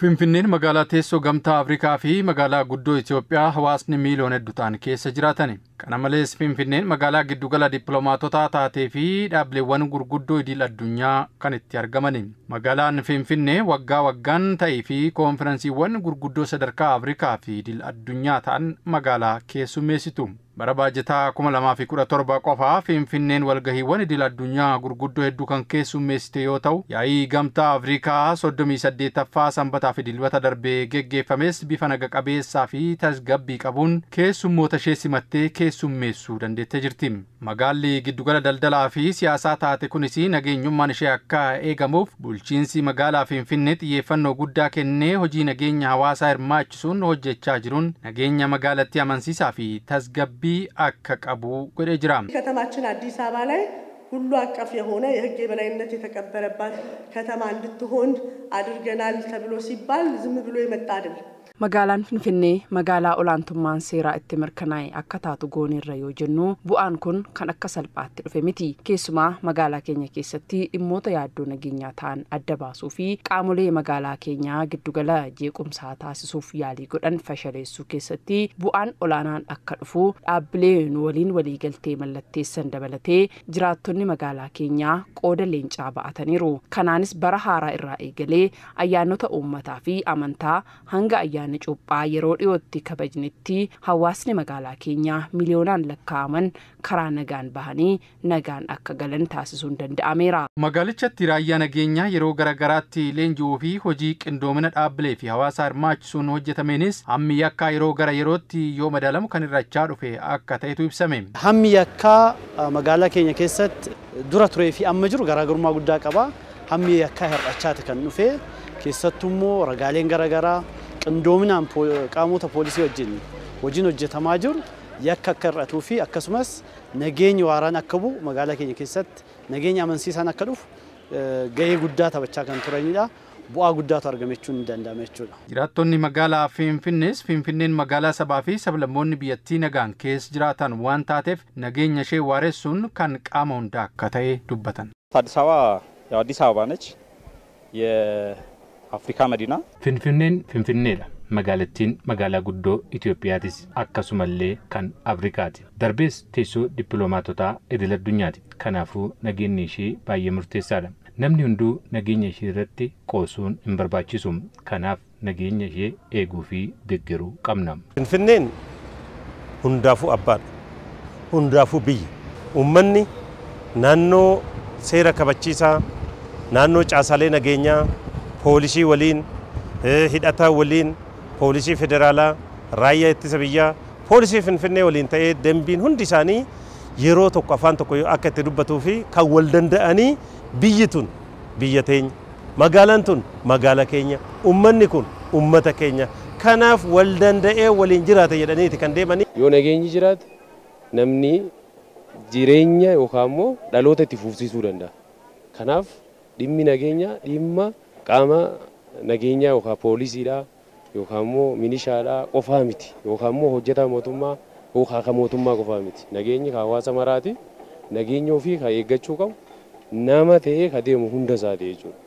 Finfinneen magaalaa teessoo gamtaa Afrikaa fi magaalaa guddoo Itoophiyaa hawaasni miiliyoona hedduu ta'an keessa jiraatani. Kana malees Finfinneen magaalaa giddugala dippiloomaatotaa taatee fi dhaabbileewwan gurguddoo idil addunyaa kan itti argamani. Magaalaan Finfinnee waggaa waggaan ta'ee fi koonfiransiiwwan gurguddoo sadarkaa Afrikaa fi idil addunyaa ta'an magaalaa keessummeessitu. Bara baajataa 2017 qofaa Finfinneen walgahiiwwan idil addunyaa gurguddoo hedduu kan keessummeessite yoo ta'u, yaa'ii gamtaa Afrikaa 38ffaa sanbataa fi dilbata darbee geggeeffames bifa naga qabeessaa fi tasgabbii qabuun keessummoota ishee simattee keessummeessuu dandeettee jirti. Magaalli giddugala daldalaa fi siyaasaa taate kunis nageenyummaan ishee akka eegamuuf bulchiinsi magaalaa Finfinnee xiyyeeffannoo guddaa kennee hojii nageenya hawaasaa hirmaachisuun hojjechaa jiruun nageenya magaalattii amansiisaa fi tasgabbii akka qabu godhee jira. ከተማችን አዲስ አበባ ላይ ሁሉ አቀፍ የሆነ የሕግ የበላይነት የተከበረባት ከተማ እንድትሆን አድርገናል ተብሎ ሲባል ዝም ብሎ የመጣ አይደለም። Magaalaan Finfinnee magaalaa olaantummaan seeraa itti mirkanaa'e akka taatu gooneerra yoo jennu bu'aan kun kan akka salphaatti dhufe miti. Keessumaa magaalaa keenya keessatti dhimmoota yaaddoo nageenyaa ta'an adda baasuu fi qaamolee magaalaa keenyaa giddugala jeequmsaa taasisuuf yaalii godhan fashaleessuu keessatti bu'aan olaanaan akka dhufu dhaabbilee nu waliin waliigaltee mallatteessan dabalatee jiraattonni magaalaa keenyaa qooda leencaa ba'ataniiru. Kanaanis bara haaraa irraa eegalee ayyaanota uummataa fi amantaa hanga ayyaana cuuphaa yeroo dhiyootti kabajnetti hawaasni magaalaa keenyaa miliyoonaan lakkaa'aman karaa nagaan bahanii nagaan akka galan taasisuun danda'ameera. Magaalichatti raayyaa nageenyaa yeroo garaagaraatti leenji'uu fi hojii qindoomina dhaabbilee fi hawaasaa hirmaachisuun hojjetameenis hammi yakkaa yeroo gara yerootti yoo madaalamu kan irrachaa dhufe akka ta'etu ibsame. Hammi yakkaa magaalaa keenya keessatti dura turee fi amma jiru garaagarummaa guddaa qaba. Hammi yakkaa hir'achaati kan dhufe keessattuu immoo ragaaleen garaagaraa qindoominaan qaamota poolisii wajjin hojiin hojjetamaa jiru yakka akka hir'atuu fi akkasumas nageenyi waaraan akka bu'u magaalaa keenya keessatti nageenya amansiisaan akka dhufu gahee guddaa taphachaa kan turanidha. Bu'aa guddaatu argame jechuun ni danda'ama jechuudha. Jiraattonni magaalaa Finfinnees Finfinneen magaalaa sabaa fi sablammoonni biyyattii nagaan keessa jiraatan waan taateef nageenya ishee waaressuun kan qaama hundaa akka ta'e dubbatan. አዲስ አበባ ያው አዲስ አበባ ነች፣ የአፍሪካ መዲና። Finfinneen Finfinneedha. Magaalattiin magaalaa guddoo Itoophiyaatis akkasumallee kan Afrikaati. Darbees teessoo dippiloomaatotaa idil addunyaati. Kanaafuu nageenyi ishee baay'ee murteessaadha. Namni hunduu nageenya ishee irratti qoosuun hin barbaachisu. Kanaaf nageenya ishee eeguu fi deeggaruu qabna. Finfinneen hundaafuu abbaadha. Hundaafuu biyya. Uummanni naannoo seera kabachiisaa, naannoo caasaalee nageenyaa, poolisii waliin, hidhataa waliin, poolisii federaalaa, raayyaa ittisa biyyaa, poolisii Finfinnee waliin ta'ee dambiin hundi isaanii yeroo tokko afaan tokko akka itti dubbatuu fi kan wal danda'anii biyyi tun biyya teenya, magaalaan tun magaala keenya, uummanni kun uummata keenya. Kanaaf wal danda'ee waliin jiraata jedhaniiti kan deemanii. Yoo nageenyi jiraate namni jireenya yookaan immoo dhaloota itti fufsiisuu danda'a. Kanaaf dhimmi nageenyaa dhimma qaama nageenyaa yookaan poolisiidhaa yookaan immoo milishaadhaa qofaa miti yookaan immoo hojjetaa mootummaa yookaan kan mootummaa qofaa miti. Nageenyi kan hawaasa maraati. Nageenya ofii kan eeggachuu qabu nama ta'ee kan deemu hunda isaati jechuudha.